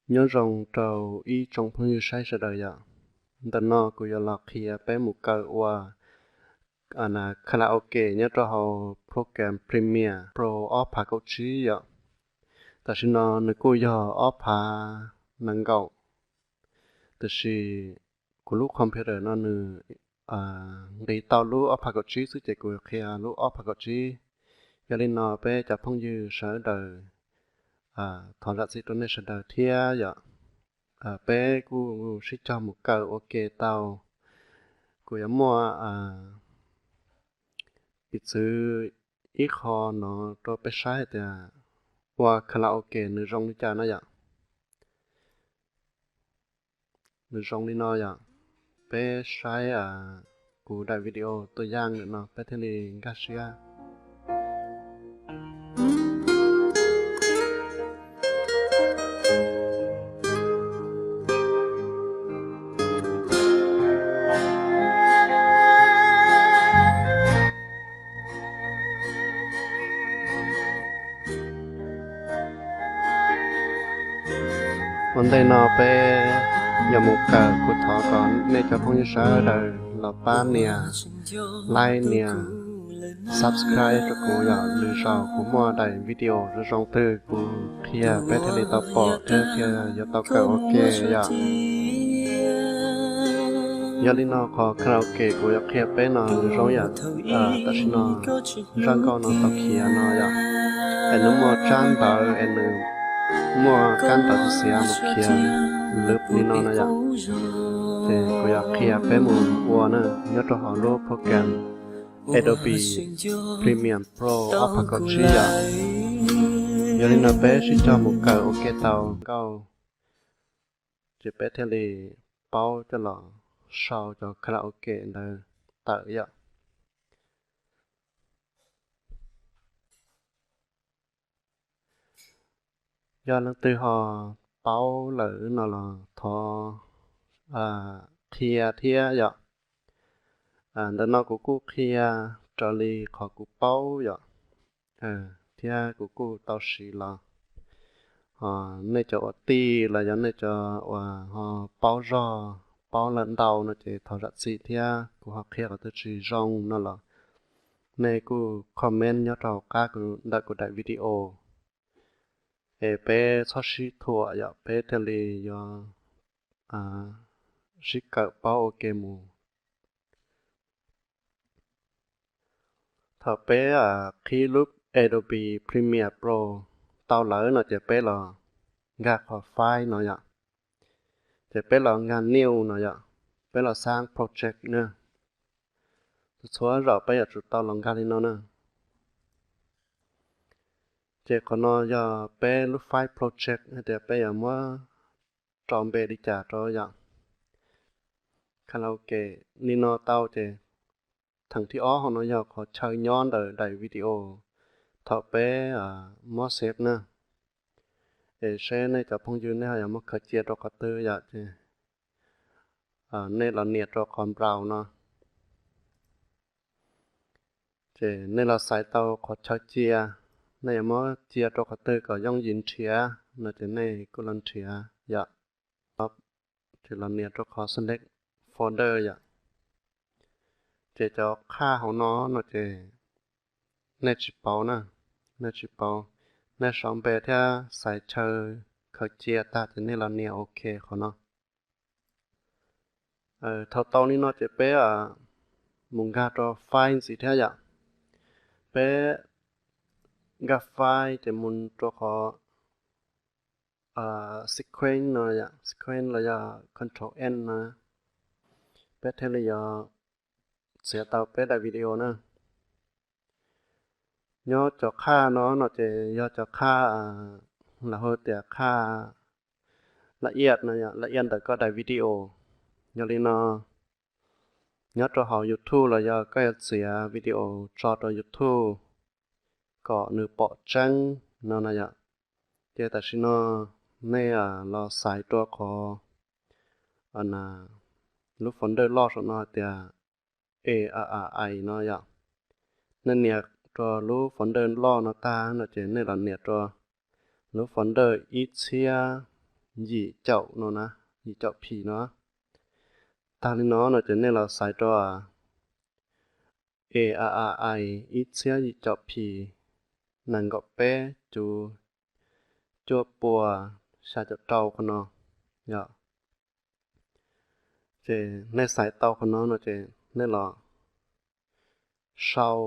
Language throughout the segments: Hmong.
Nyob zoo rau ib tsoom phooj ywg saib sawv daws yom. Ntawm no kuv yuav los qhia peb mus kaw ua karaoke nyob rau hauv program Premiere Pro ob phav kaum tsib yom. Tam sim no nws kuj yog ob phav nees nkaum, tiam sis kuv lub computer no nws nqis tau lub ob phav kaum tsib xwb ces kuv qhia lub ob phav kaum tsib. Yog li no peb cov phooj ywg sawv daws, thov zam txim rau nej sawv daws thiab yom. Peb kuj sib cog mus kaw ua ke tau. Kuv yuav muaj piv txwv ib qho no rau peb saib hais tias ua karaoke nws zoo li cas na yom. Nws zoo li no yom. Peb saib kuv daim video tua yaj ntawm no peb thiaj li nkag siab. Ua ntej no peb yuav mus kaw, kuv thov kom nej cov phooj ywg sawv daws los pab nias like, nias subscribe rau kuv yom. Lwm zaus kuv muaj daim video zoo zoo twg kuv qhia peb thiaj li tau pom thiab thiaj yuav tau kaw ua ke yom. Yog li no qhov karaoke kuv yuav qhia peb no nws zoo yam tam sim no zaj nkauj no tau khiav no yom. Es nws muaj tsab ntawv es nws muaj kab ntawv xiav mus khiav lwb li no na yom. Ces kuv yuav qhia peb mus ua na nyob rau hauv lub program Adobe Premiere Pro ob phav kaum tsib yom. Yog li no peb sib cog mus kaw ua ke tau nkauj, ces peb thiaj li paub coj los sau cov karaoke ntawd tawm yom. Yog leej twg ho paub lawm no los thov qhia thiab yom. Ntawm no kuv kuj qhia raws li qhov kuv paub yom, thiab kuv kuj tau siv los. Nej cov uas tij los yog nej cov uas ho paub zog paub lawm ntau no ces thov zam txim thiab kuv ho qhia qhov twg tsis zoo no los nej kuj comment nyob rau hauv qab ntawm kuv daim video. Es peb txhob sib thuam yom, peb thiaj li yuav sib kawm paub ua ke mus. Thaum peb qhib lub Adobe Premiere Pro tau lawm no ces peb los nkag qhov file no yom. Ces peb los nkag new no yom, peb los xab project na. Txhua zaus peb yuav tsum tau los nkag li no na. Ces qhov no yog peb lub file project hais tias peb yuav muab rau npe li cas rau yom. Karaoke li no tau ces theem thib ob hauv no yog qhov chaw nyob ntawm daim video thaum peb muab save na. Es seb nej cov phooj ywg nej ho yuav muab khaws cia rau qhov twg yom, ces nej los nias rau qhov browse no. Ces nej los xaiv tau qhov chaw cia, nej yuav muab cia rau qhov twg kom yooj yim nrhiav no ces nej kuj los nrhiav yom. Ces los nias rau qhov select folder yom. Ces cov qhaj hauv no no ces nej tsis pauv na, nej tsis pauv, nej sau npe thiab xaiv chaw khaws cia tag ces nej los nias ok qhov no. Thaum tau li no ces peb mus nkag rau file ntxiv thiab yom. Peb nkag file ces mus rau qhov sequence no yom, sequence los yog control N no, peb thiaj li yuav txiav tau peb daim video na. Nyob cov qhaj no no ces yog cov qhaj, lawv hu tias qhaj laj iaj no, laj iaj ntawm koj daim video. Yog li no, nyob rau hauv YouTube los yog koj yuav txiav video tso rau YouTube kom nws pom tseeb no na yom. Ces tam sim no nej los xaiv rau qhov lub folder loj saum no hais tias A R R I no yom. Nej nias rau lub folder loj no tag no ces nej los nias rau lub folder ib txhiab yim caum no na, yim caum P no. Tag li no no ces nej los xaiv rau A R R I ib txhiab yim caum P nees nkaum peb cuv cuaj puas xya caum rau qhov no yom. Ces nej xaiv tau qhov no no ces nej los sau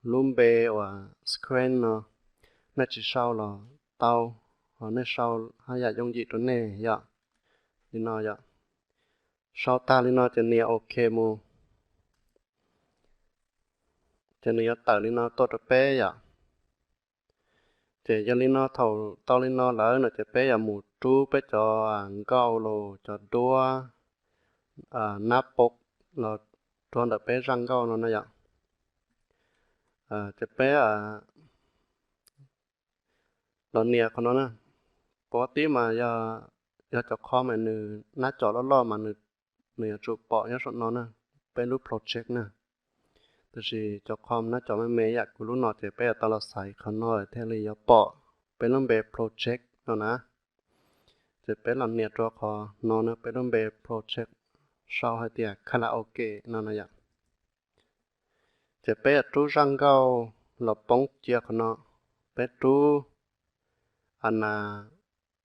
lub npe uas sequence no, nej tsis sau los tau, ho nej sau haj yam yooj yim rau nej yom. Li no yom. Sau tag li no ces nias OK mus. Ces nws yuav tawm li no tuaj rau peb yom. Ces yog li no thaum tau li no lawm no ces peb yuav mus rub peb cov nkauj los cov duab nab pov los rau ntawm peb zaj nkauj no na yom. Ces peb los nias qhov no na. Pov tib mas yog cov qhov mas nws nab cov loj loj mas nws yuav tsum pom nyob saum no na, peb lub project na. Tab sis cov qhov nab cov me me yam kuv lub no ces peb yuav tau los xaiv qhov no thiaj li yuav pom peb lub npe project no na. Ces peb los nias rau qhov no na, peb lub npe project sau hais tias karaoke no na yom. Ces peb yuav rub zaj nkauj los poob cia qhov no, peb rub a na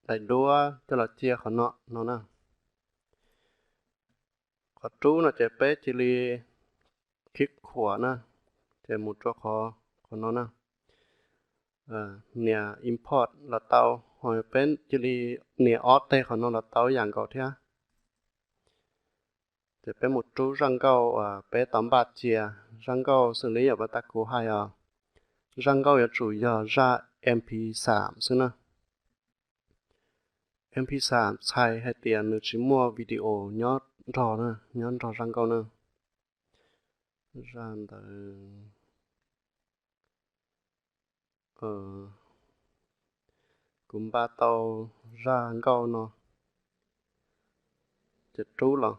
daim duab coj los cia qhov no no na. Qhov rub no ces peb cia li khib khuam na, ces mus rau qhov qhov no na, nias import los tau, ho peb cia li nias ob teg qhov no los tau ib yam nkaus thiab. Ces peb mus rub zaj nkauj uas peb tau npaj cia, zaj nkauj xws li yam pas tas kuv hais os, zaj nkauj yuav tsum yog zaj MP xam xwb na. MP xam txhais hais tias nws tsis muaj video nyob nrog na, nyob nrog zaj nkauj na. Zaj ntawd kuv npaj tau zaj nkauj no, ces rub los.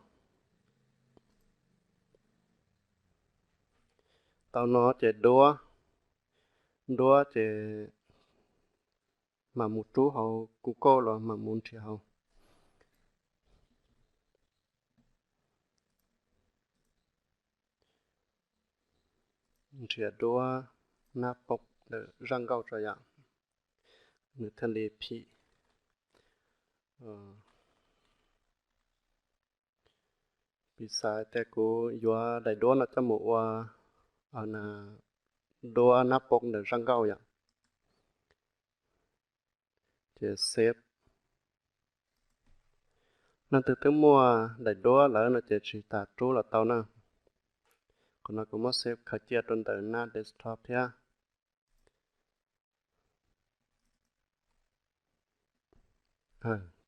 Tau no ces duab, duab ces mam mus rub hauv Google los mam mus nrhiav hauv. Nrhiav duab nab pov ntawm zaj nkauj tso yom, nws thiaj li phim. Piv xam tias kuv yuav daim duab no coj mus ua duab nab pov ntawm zaj nkauj yom. Ces save. Leej twg twb muaj daim duab lawm no ces tsis tas rub los tau na. Qhov no kuv muab save khaws cia rau ntawm nab desktop thiab.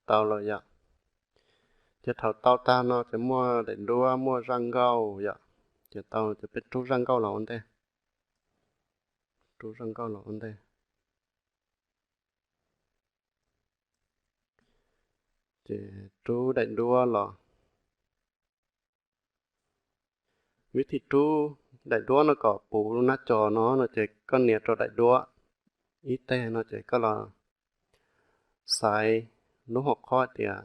Tau lawm yom. Ces thaum tau tag no ces muaj daim duab muaj zaj nkauj yom. Ces tau ces peb rub zaj nkauj los ua ntej. Rub zaj nkauj los ua ntej. Ces rub daim duab los. Vib thib rub daim duab no kom puv nab cov no no ces koj nias rau daim duab ib teg no ces koj los xaiv lub hauv qhov tias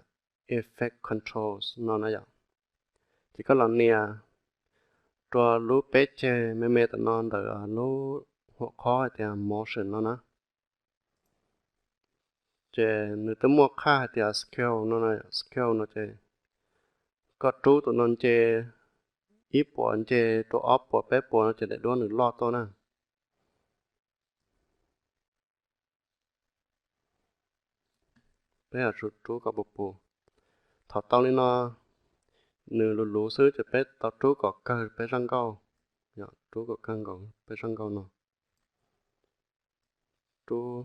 effect controls no na yom. Ces koj los nias rau lub peb ceg me me tam no ntawm lub hauv qhov hais tias motion no na. Ces nws twb muaj qhaj hais tias scale no, scale no ces koj rub tus no nce ib puas nce rau ob puas peb puas no ces daim duab nws loj tuaj na. Peb yuav tsum rub kom puv puv. Thaum tau li no, nws luv luv xwb ces peb tau rub kom kawg peb zaj nkauj, rub kom kawg nkaus peb zaj nkauj no. Rub,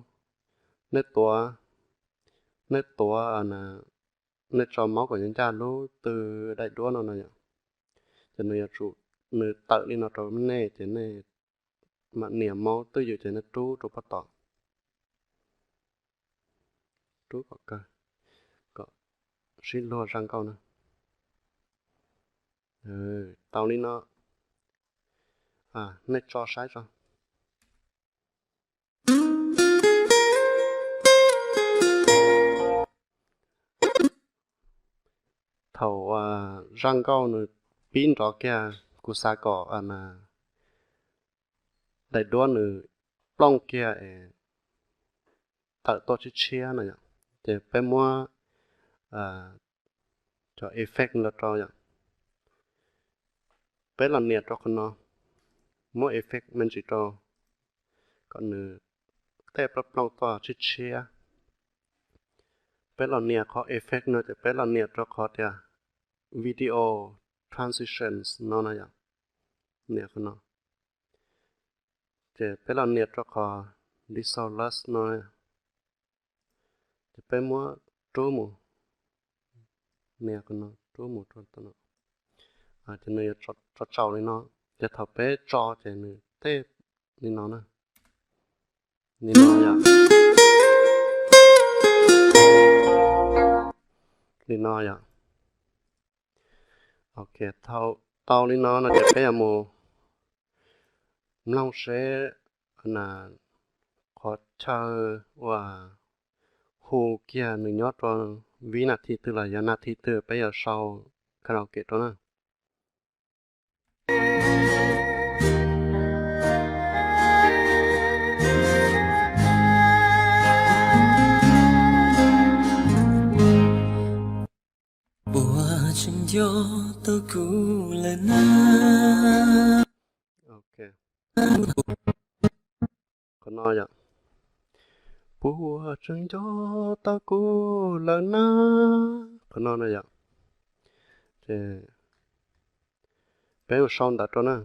nej tuav, nej tuav, nej tso maus kom ncaj ncaj lub tw daim duab no no yom. Ces nws yuav tsum, nws tawm li no rau nej ces nej mam nias maus twj ywm ces nej rub rau pob tod. Rub kom kawg, kom sib luag zaj nkauj na. Tau li no, nej tso saib tso. thaum zaj nkauj nws pib nrov kiag, kuv xav kom daim duab nws plooj kiag es tawm tuaj tshiab tshiab no yom. Ces peb muab cov effect los rau yom. Peb los nias rau qhov no, muab effect me ntsis rau kom nws tej plooj plooj tuaj tshiab tshiab. Peb los nias qhov effect no ces peb los nias rau qhov tias video transitions no no yom. Nias qhov no. Ces peb los nias rau qhov dissolve no, ces peb muab rub mus, nias qhov no rub mus rau no, ces nws yuav tso tsaus li no. Ces thaum peb tso ces nws tej li no na, li no yom, li no yom. Ok, thaum tau li no no ces peb yuav mus mloog seb qhov chaw uas hu kiag nws nyob rau vib nas this twg los yog nas this twg, peb yuav sau karaoke rau na. Puas tseem nco tau kuv lawm na? Ok. Qhov no yom. Puas tseem nco tau kuv lawm na? Qhov no na yom. Ces peb mus sau ntawv rau na.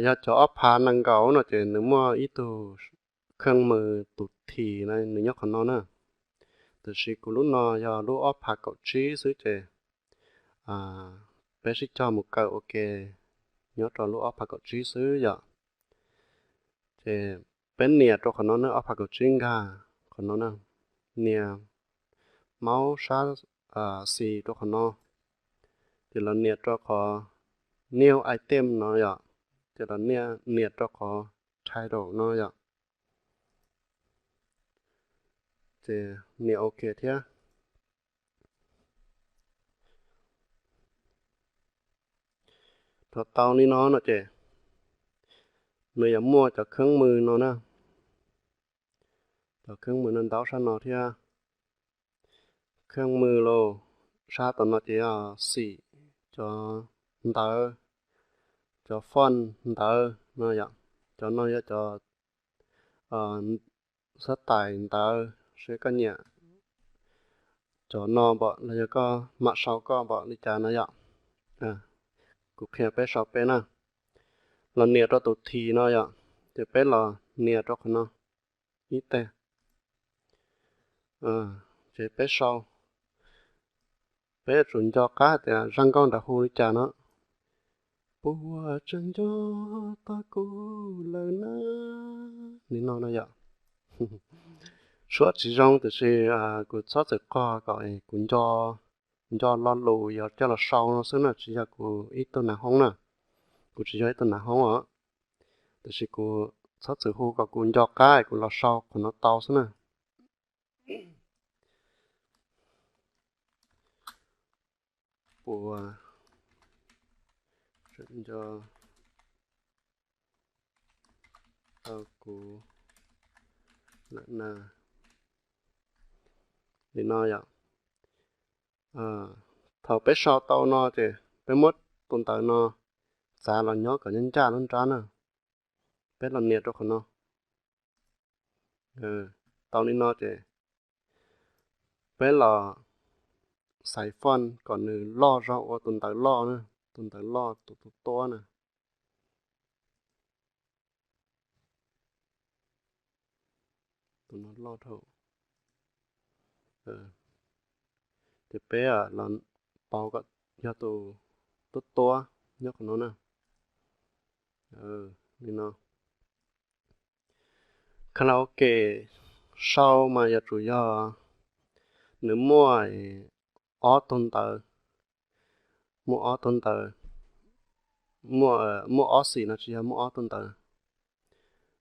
Yog cov ob phav nees nkaum no ces nws muaj ib tug kheej mws tus thim na, nws nyob qhov no na. Tiam sis kuv lub no yog lub ob phav kaum tsib xwb ces peb sib cog mus kawm ua ke nyob rau lub ob phav kaum tsib xwb yom. Ces peb nias rau qhov no na, ob phav kaum tsib nkag qhov no na, nias maub sab xis rau qhov no, ces los nias rau qhov new item no yom, ces los nias rau qhov title no yom. Ces nias ok thiab. Thaum tau li no no ces nws yuav muaj cov kheej mws no na, cov kheej mws no ntau sab no thiab. Kheej mws los sab tom no ces yog xim cov ntawv, cov font ntawv no yom. Cov no yog cov xab tais ntawv, seb koj nyiam cov no npaum los yog koj mam sau koj npaum li cas no yom. Kuv qhia peb sau peb na. Los nias rau tus thim no yom, ces peb los nias rau qhov no ib teg. Ces peb sau, peb yuav tsum nco qab tias zaj nkauj ntawd hu li cas no. Puas tseem nco tau kuv lawm na? Li no no yom. Suab tsis zoo tiam sis kuv txhob txwm qog kom kuv nco, nco lo lus yuav coj los sau no xwb na, tsis yog kuv ib tug nas hoob na. Kuv tsis yog ib tug nas hoob os. Tiam sis kuv txhob txwm hu kom kuv nco qab kuv los sau qhov no tau xwb na. Puas tseem nco tau kuv lawm na? Li no yom. Thaum peb sau tau no ces peb muab tus ntawv no txav los nyob kom ncaj ncaj lub nrab na. Peb los nias rau qhov no. Tau li no ces peb los xaiv font kom nws loj zog ua tus ntawv loj na, tus ntawv loj tus tuab tuab na. Tus no loj dhau. Ces peb los pauv kom yog tus tuab tuab nyob qhov no na. Li no. Karaoke sau mas yuav tsum yog nws muaj ob tug ntawv, muaj ob tug ntawv, muaj ob xim no tsis yog muaj ob tug ntawv,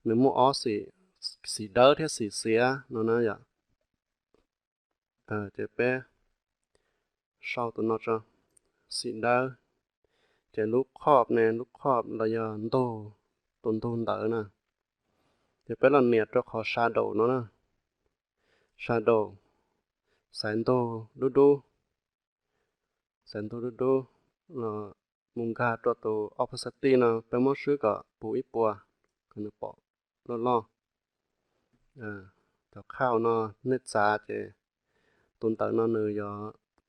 nws muaj ob xim, xim dawb thiab xim xiav no na yom. Ces peb sau tus no tso, xim dawb. Ces lub khop ne, lub khop los yog ntug, tus ntug ntawv na. Ces peb los nias rau qhov shadow no na. Shadow, xaiv ntug dub dub, xaiv ntug dub dub, mus nkag rau tus opacity no, peb muab swb kom puv ib puas, kom nws pom loj loj. Cov khau no nej txav ces tus ntawv no nws yuav,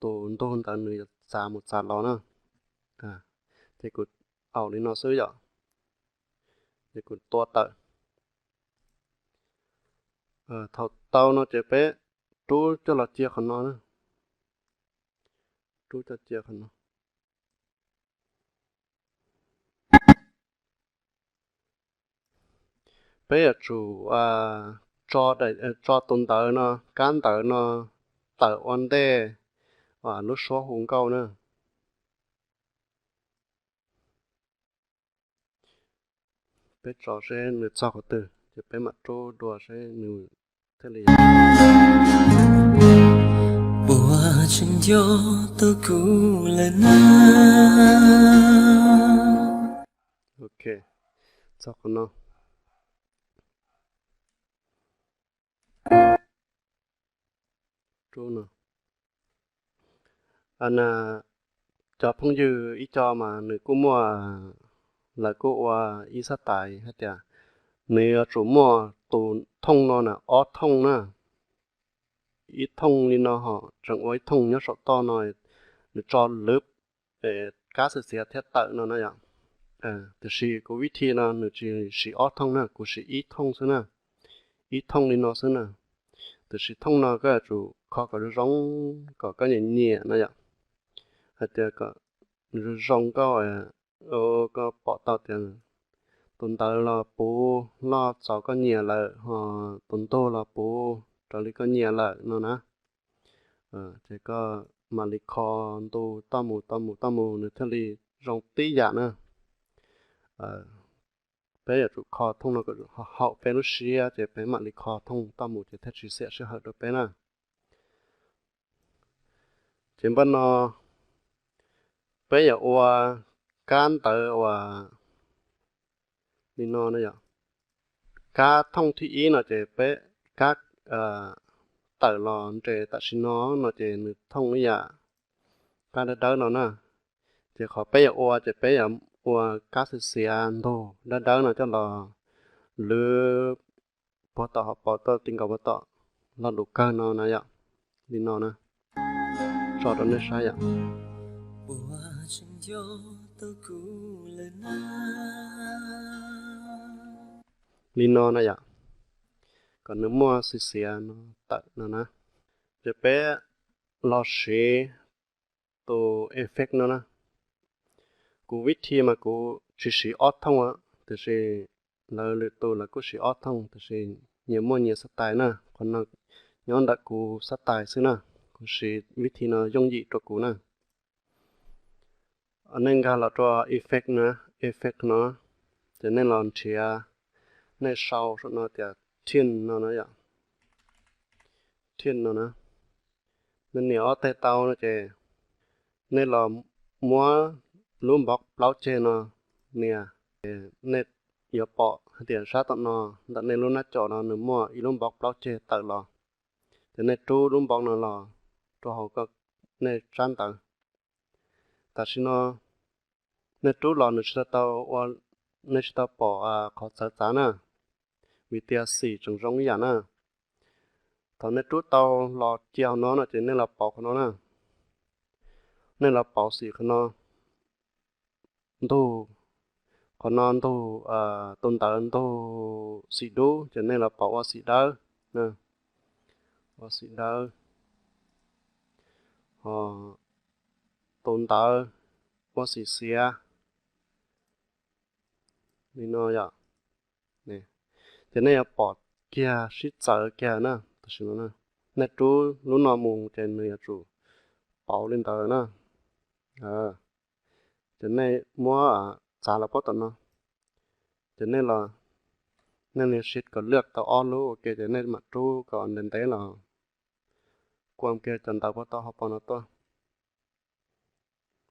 tus ntug ntawv nws yuav txav mus txav los na. Ces kuv aum li no xwb yom. Ces kuv tua tawm. Thaum tau no ces peb rub coj los cia qhov no na. Rub coj cia qhov no. Peb yuav tsum tso tus ntawv no, kab ntawv no tawm ua ntej lub suab hu nkauj na. Peb tso seb nws txog qhov twg ces peb mam rub dua seb nws thiaj li. Puas tseem nco tau kuv lawm na? Ok, txog qhov no. Rub no. Cov phooj ywg ib co mas nws kuj muaj, lawv kuj ua ib xab tais hais tias nws yuav tsum muaj tus thooj no na, ob thooj na. Ib thooj li no ho tseem ua ib thooj nyob saum toj no, nws tso lwb, kab xiav xiav thiab tawm no na yom. Tiam sis kuv vib thi no nws tsis siv ob thooj na, kuv siv ib thooj xwb na. Ib thooj li no xwb na. Tiam sis thooj no koj yuav tsum kho kom zoo zoo, kom koj nyiam nyiam na yom. Hais tias kom zoo zoo koj, koj pom tau tias tus ntawv los puv loj txaus koj nyiam lawm, ho tus ntug los puv raws li koj nyiam lawm no na. Ces koj mam li kho ntu toj mus toj mus toj mus nws thiaj li zoo tib yam na. Peb yuav tsum kho thooj no kom haum peb lub siab ces peb mam li kho thooj toj mus ces thiaj tsis xiam sij hawm rau peb na. Ces npaj no peb yuav ua kab ntawv uas li no na yom. Kab thooj thib ib no ces peb kab tawm los nres tam sim no no ces nws thooj ib yam kab dawb dawb no na. Ces qhov peb yuav ua ces peb yuav ua kab xiav xiav ntug dawb dawb no coj los lwb puag tom hauv paus toj ti nkaus puag tom loj lus kawg no na yom. Li no na, tso rau nej saib yom. Li no na yom, kom nws muaj xiv xiav no tawm no na. Ces peb los siv tus effect no na. Kuv vib thi mas kuv tsis siv ob thooj, tiam sis lawv lwm tus lawv kuj siv ob thooj, tiam sis nyias muaj nyias xab tais na. Qhov no nyob ntawm kuv xab tais xwb na, kuv siv vib thi no yooj yim rau kuv na. Nej nkag los rau effect na, effect no, ces nej los nrhiav, nej sau saum no tias tune no na yom. Tune no na, nej nias ob teg tau no ces nej los muab lub npov plaub ceg no nias, ces nej yuav pom hais tias sab tom no ntawm nej lub nab caum no nws muaj ib lub npov plaub ceg tawm los, ces nej rub lub npov no los rau hauv nej tsab ntawv. Tam sim no nej rub los nws tsis tau tau ua, nej tsis tau pom qhov txawv txav na, vim tias xim tseem zoo ib yam na. Thaum nej rub tau los cia hauv no no ces nej los pauv qhov no na. Nej los pauv xim qhov no, ntug, qhov no ntug, tus ntawv ntug xim dub ces nej los pauv ua xim dawb, ua xim dawb. Ho tus ntawv ua xim xiav li no yom. Ces nej yuav pom kiag sib txawv kiag na. Tam sim no nej rub lub no mus ces nws yuav tsum pauv li ntawd na. Ces nej muab txav los puag tom no, ces nej los, nej nias shift kom lwaj tau ob lub ua ke ces nej mam rub kom ntev ntev los kuam kiag cov ntawv puag tom hauv paus no tuaj.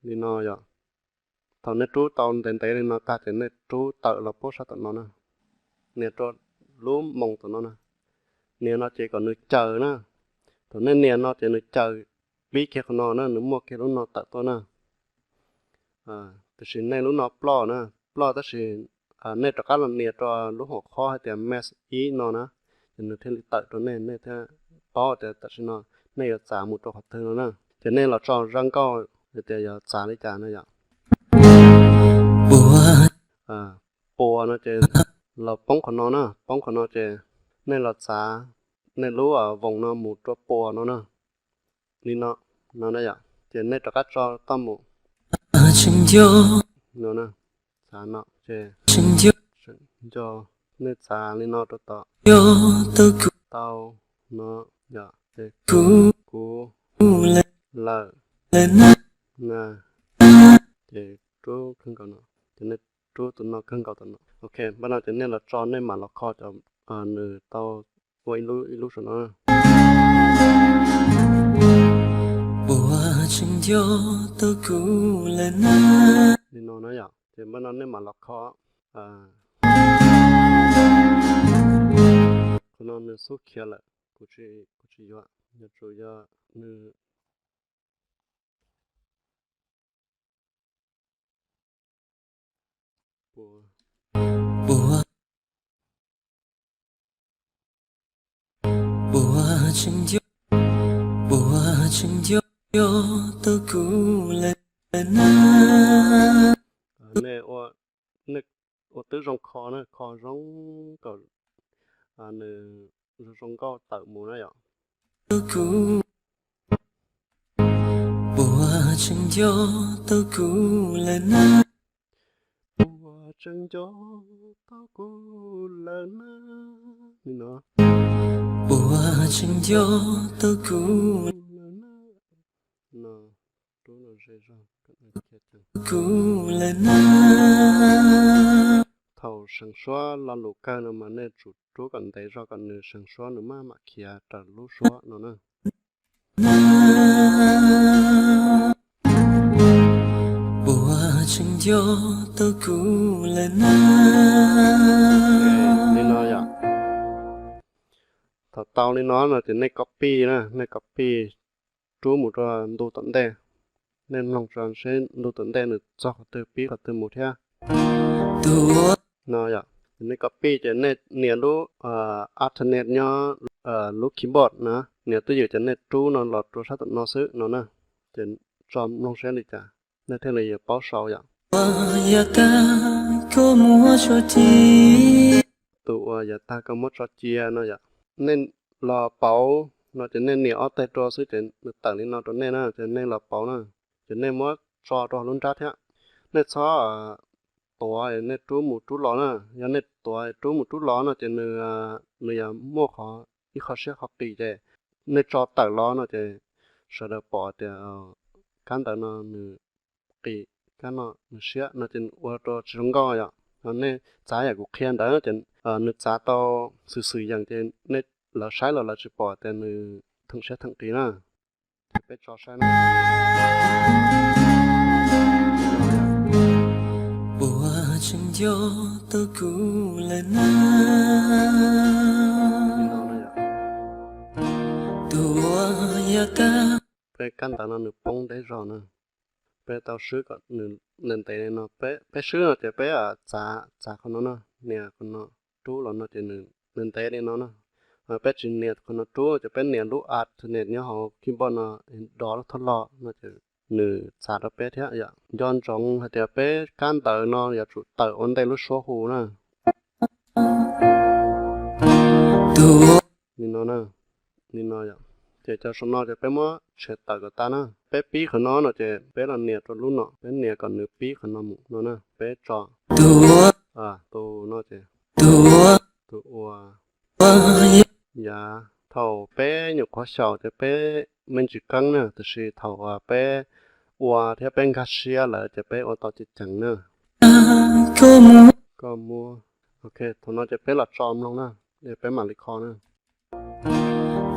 li no yom. Thaum nej rub tau ntev ntev li no tag ces nej rub tawm los puag sab tom no na, nias rau lub moos tom no na. Nias no ces kom nws caws na. Thaum nej nias no ces nws caws pib kiag qhov no na, nws muaj kiag lub no tawm tuaj na. Tiam sis nej lub no ploj na, ploj tab sis nej rov qab los nias rau lub hauv qhov hais tias mask ib no na, ces nws thiaj li tawm rau nej, nej thiaj paub tias tam sim no nej yuav txav mus rau qhov twg no na. Ces nej los tso zaj nkauj hais tias yuav txav li cas no yom. Pua no ces los poob qhov no na, poob qhov no ces nej los txav nej lub voos no mus rau pua no na. Li no, no na yom, ces nej rov qab tso toj mus no, txav no ces nco, nej txav li no rau tom tau no yom, ces kuv lawm na, ces rub kawg nkaus no, ces nej rub tus no kawg nkaus tom no. Ok, npaj no ces nej los tso nej mam los kho cov nws tau ua ib lub saum no. Li no na yom, ces npaj no nej mam los kho. Qhov no nws xub khiav lawm, kuv tsis, kuv tsis yuav, yuav tsum yog nws Nej ua, nej ua twb zoo kho na, kho zoo kom nws zoo zoo nkauj tawm mus na yom. Puas tseem nco tau kuv lawm na. Li no. Thaum seev suab lo lus kawg no mas nej tsum rub kom ntev zog kom nws seev suab nws maj mam khiav raws lub suab no na. Li no yom. Thaum tau li no no ces nej copy na, nej copy rub mus rau ntu tom ntej. Nej mloog tso seb ntu tom ntej nws txog qhov twg pib qhov twg mus thiab. No yom, ces nej copy ces nej nias lub alternate nyob lub keyboard na, nias twj ywm ces nej rub no los rau sab tom no xwb no na. Ces tso mloog seb li cas nej thiaj li yuav paub sau yom. Tus uas yav tag koj muab tso cia no yom. Nej los pauv no ces nej nias ob teg rau xwb ces nws tawm li no rau nej na, ces nej los pauv na. Ces nej muab tso rau lub nrab thiab. Nej txhob tuav, nej rub mus rub los na. Yog nej tuav rub mus rub los no ces nws, nws yog muaj qhov ib qho siab qhov qis ces nej tso tawm los no ces sawv daws pom tias kab ntawv no nws qis, kab no nws siab no ces ua rau tsis zoo nkauj yom. Nej txav yam kuv qhia ntawd ces nws txav tau xwm xwm yeem ces nej, lawv saib los lawv tsis pom tias nws theem siab theem qis na. Peb tso saib na. Puas tseem nco tau kuv lawm na. Tus uas yav tag. Peb kab ntawv no nws poob deb zog na. Peb tau swb kom nws ntev ntev li no, peb swb no ces peb txav, txav qhov no na, nias qhov no rub los no ces nws ntev ntev li no na. Peb tsis nias qhov no rub ces peb nias lub alternate nyob hauv keyboard no, dov lub thoj log no ces nws txav rau peb thiab yom. Nco ntsoov hais tias peb kab ntawv no yuav tsum tawm ua ntej lub suab hu na. Li no na, li no yom. Ces cov saum no ces peb muab tshem tawm kom tas na. Peb pib qhov no no ces peb los nias rau lub no, peb nias kom nws pib qhov no mus no na. Peb tso tus no ces tus uas yav, thaum peb nyuam qhuav xyaum ces peb me ntsis keeb na, tiam sis thaum uas peb ua thiab peb nkag siab lawm ces peb ua tau ceev ceev na. Koj muab, ok, thaum no ces peb los tso mloog na, peb mam li kho na.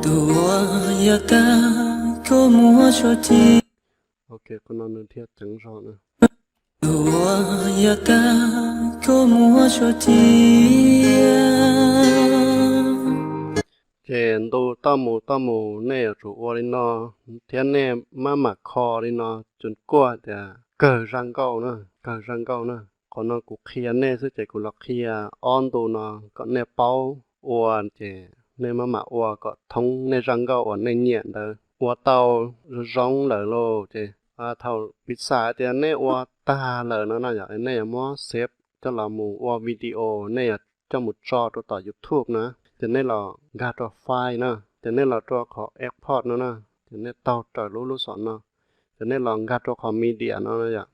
Tus uas yav tag koj muab tso cia. Ces qhov no nws thiaj ceev zog na. Tus uas yog tag koj muab tso cia. Ces ntu toj mus toj mus nej yuav tsum ua li no, thiab nej maj mam kho li no, cus kuaj tias kawg zaj nkauj na, kawg zaj nkauj na. Qhov no kuv qhia nej xwb ces kuv los qhia ob ntu no kom nej paub ua, ces nej maj mam ua kom thoob nej zaj nkauj uas nej nyiam ntawd. Ua tau zoo zoo lawm lauj ces thaum piv xam tias nej ua tag lawm no na yom, nej yuav muab xev coj los mus ua video, nej yuav coj mus tso rau tom YouTube na, ces nej los nkag rau file na, ces nej los rau qhov export no na, ces nej taug raws lub lub xom no, ces nej los nkag rau qhov media no na yom,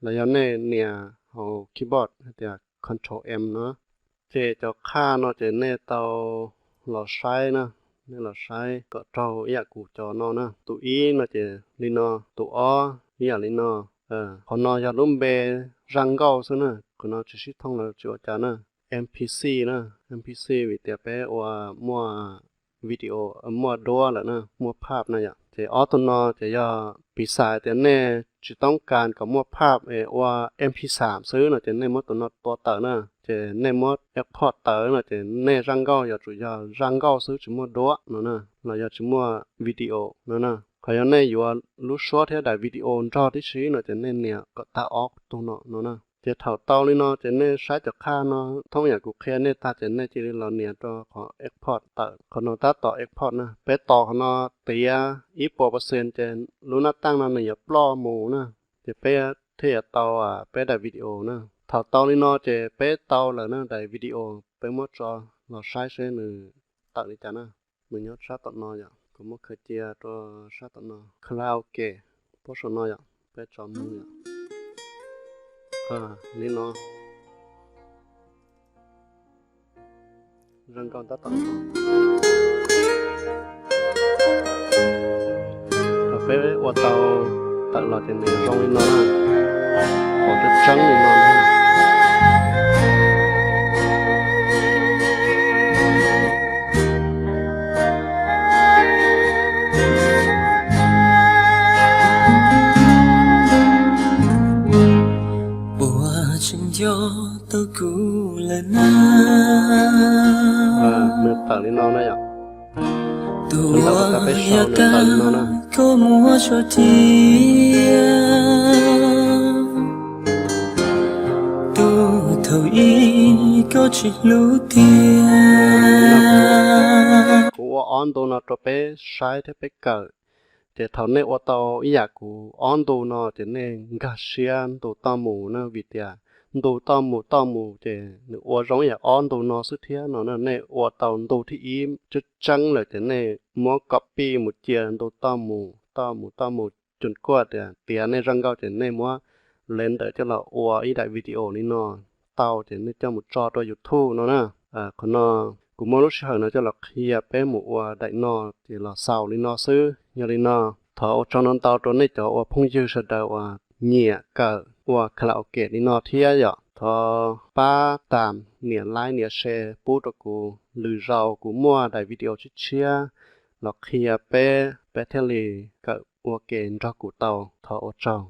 los yog nej nias hauv keyboard hais tias control M no. Ces cov qhaj no ces nej tau los saib na, nej los saib kom raug ib yam kuv cov no na. Tus ib no ces li no, tus ob ib yam li no. Qhov no yog lub npe zaj nkauj xwb na, qhov no tsis sib thooj los tsis ua cas na. M P C na, M P C vim tias peb ua muaj video, muaj duab lawm na, muaj phaj na yom. Ces ob tug no ces yog piv xam tias nej tsis toob kas kom muaj phaj es ua M P xam xwb no ces nej muab tus no tua tawm na, ces nej muab export tawm no ces nej zaj nkauj yuav tsum yog zaj nkauj xwb tsis muaj duab no na, los yog tsis muaj video no na. Qhov yog nej yuav lub suab thiab daim video nrog tib si no ces nej nias kom tag ob tug no no na. Ces thaum tau li no ces nej saib cov qhaj no thoob yam kuv qhia nej tag ces nej cia li los nias rau qhov export tawm. Qhov no tab tom export na, peb tos qhov no tiav ib puas percent ces lub nab taaj no nws yuav ploj mus na, ces peb thiaj yuav tau peb daim video na. Thaum tau li no ces peb tau lawm na, daim video peb muab tso los saib seb nws tawm li cas na. Nws nyob sab tom no yom, kuv muab khaws cia rau sab tom no. Karaoke, pab saum no yom, peb tso mus yom. Li no. Zaj nkauj tab tom no. Thaum peb ua tau tawm los ces nws zoo li no na. Pom tseeb tseeb li no na. Puas tseem nco tau kuv lawm na? Nws tawm li no na yom. Tus uas yog tag koj muab tso cia, tus thaum ub koj tsis hlub tiag. Kuv ua ob ntu no rau peb saib thiab peb kawm. Ces thaum nej ua tau ib yam kuv ob ntu no ces nej nkag siab ntu toj mus na, vim tias ntu toj mus toj mus ces nws ua zoo ib yam ob ntu no xwb thiab no na. Nej ua tau ntu thib ib tseeb tseeb lawm ces nej muab copy mus cia ntu toj mus toj mus toj mus, cus kuaj tias tiav nej zaj nkauj ces nej muab lev ntawm coj los ua ib daim video li no tau ces nej coj mus tso rau YouTube no na. Qhov no kuv muab lub sij hawm no coj los qhia peb mus ua daim no ces los xaus li no xwb. Yog li no, thov ua tsaug ntau ntau rau nej cov ua phooj ywg sawv daws uas nyiam kawm ua karaoke li no thiab yom. Thov pab tam nias like nias share pub rau kuv, lwm zaus kuv muaj daim video tshiab tshiab los qhia peb, peb thiaj li kawm ua ke nrog kuv tau. Thov ua tsaug.